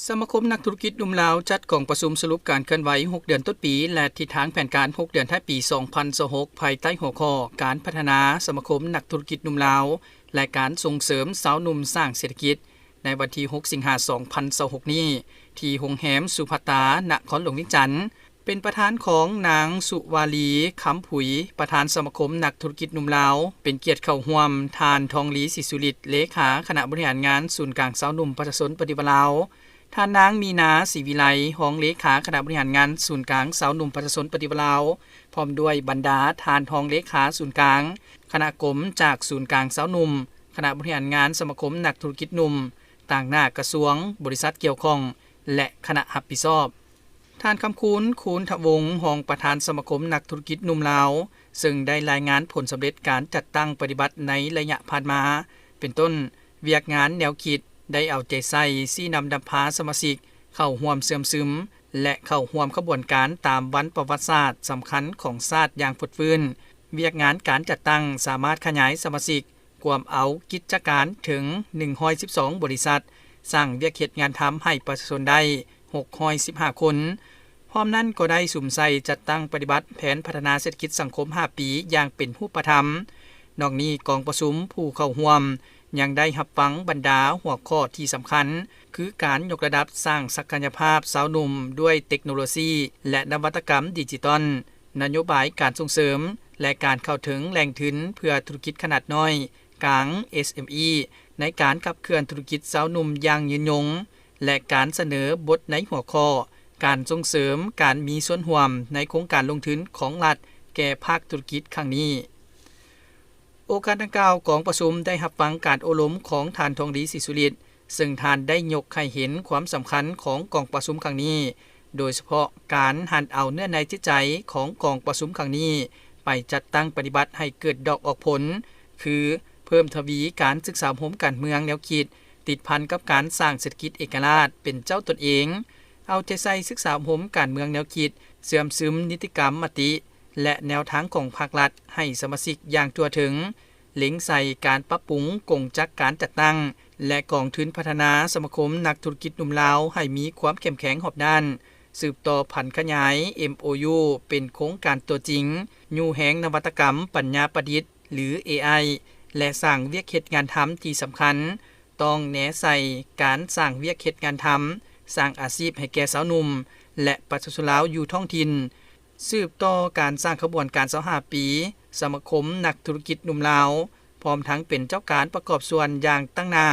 ສະມາຄົມນັກທຸລະກິດໜຸ່ມລາວ ຈັດກອງປະຊຸມສະຫຼຸບການເຄື່ອນໄຫວຫົກເດືອນຕົ້ນປີ ແລະ ທິດທາງແຜນການຫົກເດືອນທ້າຍປີສອງພັນຊາວຫົກ ພາຍໃຕ້ຫົວຂໍ້ ການພັດທະນາສະມາຄົມນັກທຸລະກິດໜຸ່ມລາວ ແລະ ການສົ່ງເສີມຊາວໜຸ່ມສ້າງເສດຖະກິດ ໃນວັນທີຫົກ ສິງຫາ ສອງພັນຊາວຫົກນີ້ ທີ່ໂຮງແຮມສຸພັດຕາ ນະຄອນຫຼວງວຽງຈັນ. ເປັນປະທານຂອງນາງ ສຸວາລີ ຄຳຜຸຍ ປະທານສະມາຄົມນັກທຸລະກິດໜຸ່ມລາວ, ເປັນກຽດເຂົ້າຮ່ວມ ທ່ານ ທອງລີ ສີສຸລິດ ເລຂາຄະນະບໍລິຫານງານສູນກາງຊາວໜຸ່ມປະຊາຊົນປະຕິວັດລາວ, ທ່ານນາງ ມີນາ ສີວິໄລ ຮອງເລຂາຄະນະບໍລິຫານງານສູນກາງຊາວໜຸ່ມປະຊາຊົນປະຕິວັດລາວ, ພ້ອມດ້ວຍບັນດາທ່ານຮອງເລຂາສູນກາງ, ຄະນະກົມຈາກສູນກາງຊາວໜຸ່ມ, ຄະນະບໍລິຫານງານສະມາຄົມນັກທຸລະກິດໜຸ່ມ, ຕາງໜ້າກະຊວງ, ບໍລິສັດກ່ຽວຂ້ອງ ແລະ ຄະນະຮັບຜິດຊອບ. ທ່ານ ຄຳຄູນ ຄູນທະວົງ ຮອງປະທານສະມາຄົມນັກທຸລະກິດໜຸ່ມລາວ ເຊິ່ງໄດ້ລາຍງານຜົນສຳເລັດການຈັດຕັ້ງປະຕິບັດໃນໄລຍະຜ່ານມາ ເປັນຕົ້ນ ວຽກງານແນວຄິດ ໄດ້ເອົາໃຈໃສ່ຊີ້ນຳນຳພາສະມາຊິກເຂົ້າຮ່ວມເຊື່ອມຊຶມ ແລະ ເຂົ້າຮ່ວມຂະບວນການຕາມວັນປະຫວັດສາດສຳຄັນຂອງຊາດຢ່າງຟົດຟື້ນ. ວຽກງານການຈັດຕັ້ງສາມາດຂະຫຍາຍສະມາຊິກ ກວມເອົາກິດຈະການເຖິງໜຶ່ງຮ້ອຍສິບສອງບໍລິສັດ, ສ້າງວຽກເຮັດງານທຳໃຫ້ປະຊາຊົນໄດ້ຫົກຮ້ອຍສິບຫ້າຄົນ. ພ້ອມນັ້ນກໍໄດ້ສຸມໃສ່ຈັດຕັ້ງປະຕິບັດແຜນພັດທະນາເສດຖະກິດສັງຄົມຫ້າປີຢ່າງເປັນຮູບປະທຳ. ນອກນີ້ກອງປະຊຸມຜູ້ເຂົ້າຮ່ວມຍັງໄດ້ຮັບຟັງບັນດາຫົວຂໍ້ທີ່ສຳຄັນ ຄືການຍົກລະດັບສ້າງສັກກະຍະພາບຊາວໜຸ່ມດ້ວຍເຕັກໂນໂລຊີ ແລະ ນະວັດຕະກຳດິຈິຕອນ, ນະໂຍບາຍການສົ່ງເສີມ ແລະ ການເຂົ້າເຖິງແຫຼ່ງທຶນເພື່ອທຸລະກິດຂະໜາດນ້ອຍ, ກາງ ເອສເອັມອີ ໃນການຂັບເຄື່ອນທຸລະກິດຊາວໜຸ່ມຢ່າງຍືນຍົງ ແລະ ການສະເໜີບົດໃນຫົວຂໍ້ ການສົ່ງເສີມການມີສ່ວນຮ່ວມໃນໂຄງການລົງທຶນຂອງລັດແກ່ພາກທຸລະກິດຄັ້ງນີ້. ໂອກາດດັ່ງກ່າວ, ກອງປະຊຸມໄດ້ຮັບຟັງການໂອ້ລົມຂອງທ່ານ ທອງລີ ສີສຸລິດ, ເຊິ່ງທ່ານໄດ້ຍົກໃຫ້ເຫັນຄວາມສຳຄັນຂອງກອງປະຊຸມຄັ້ງນີ້, ໂດຍສະເພາະການຫັນເອົາເນື້ອໃນຈິດໃຈຂອງກອງປະຊຸມຄັ້ງນີ້ ໄປຈັດຕັ້ງປະຕິບັດໃຫ້ເກີດດອກອອກຜົນ, ຄືເພີ່ມທະວີການສຶກສາອົບຮົມການເມືອງແນວຄິດ ຕິດພັນກັບການສ້າງເສດຖະກິດເອກະລາດເປັນເຈົ້າຕົນເອງ, ເອົາໃຈໃສ່ສຶກສາອົບຮົມການເມືອງແນວຄິດ, ເຊື່ອມຊຶມນິຕິກຳມະຕິ ແລະ ແນວທາງຂອງພາກລັດໃຫ້ສະມາຊິກຢ່າງທົ່ວເຖິງ, ເລັງໃສ່ການປັບປຸງກົງຈັກການຈັດຕັ້ງ ແລະ ກອງທຶນພັດທະນາສະມາຄົມນັກທຸລະກິດໜຸ່ມລາວໃຫ້ມີຄວາມເຂັ້ມແຂງຮອບດ້ານ, ສືບຕໍ່ຜັນຂະຫຍາຍ ເອັມໂອຢູ ເປັນໂຄງການຕົວຈິງ, ຍູ້ແຮງນະວັດຕະກຳປັນຍາປະດິດ ຫຼື ເອໄອ ແລະ ສ້າງວຽກເຮັດງານທຳທີ່ສຳຄັນ, ຕ້ອງແນໃສ່ການສ້າງວຽກເຮັດງານທຳ, ສ້າງອາຊີບໃຫ້ແກ່ຊາວໜຸ່ມ ແລະ ປະຊາຊົນລາວຢູ່ທ້ອງຖິ່ນ, ສືບຕໍ່ການສ້າງຂະບວນການຊາວຫ້າປີ ສະມາຄົມນັກທຸລະກິດໜຸ່ມລາວ, ພ້ອມທັງເປັນເຈົ້າການປະກອບສ່ວນຢ່າງຕັ້ງໜ້າ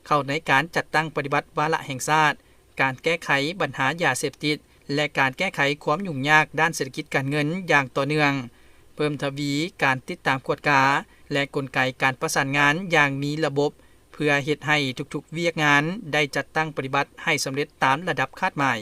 ເຂົ້າໃນການຈັດຕັ້ງປະຕິບັດວາລະແຫ່ງຊາດ, ການແກ້ໄຂບັນຫາຢາເສບຕິດ ແລະ ການແກ້ໄຂຄວາມຫຍຸ້ງຍາກດ້ານເສດຖະກິດການເງິນຢ່າງຕໍ່ເນື່ອງ, ເພີ່ມທະວີການຕິດຕາມກວດກາ ແລະ ກົນໄກການປະສານງານຢ່າງມີລະບົບ ເພື່ອເຮັດໃຫ້ທຸກໆວຽກງານໄດ້ຈັດຕັ້ງປະຕິບັດໃຫ້ສຳເລັດຕາມລະດັບຄາດໝາຍ.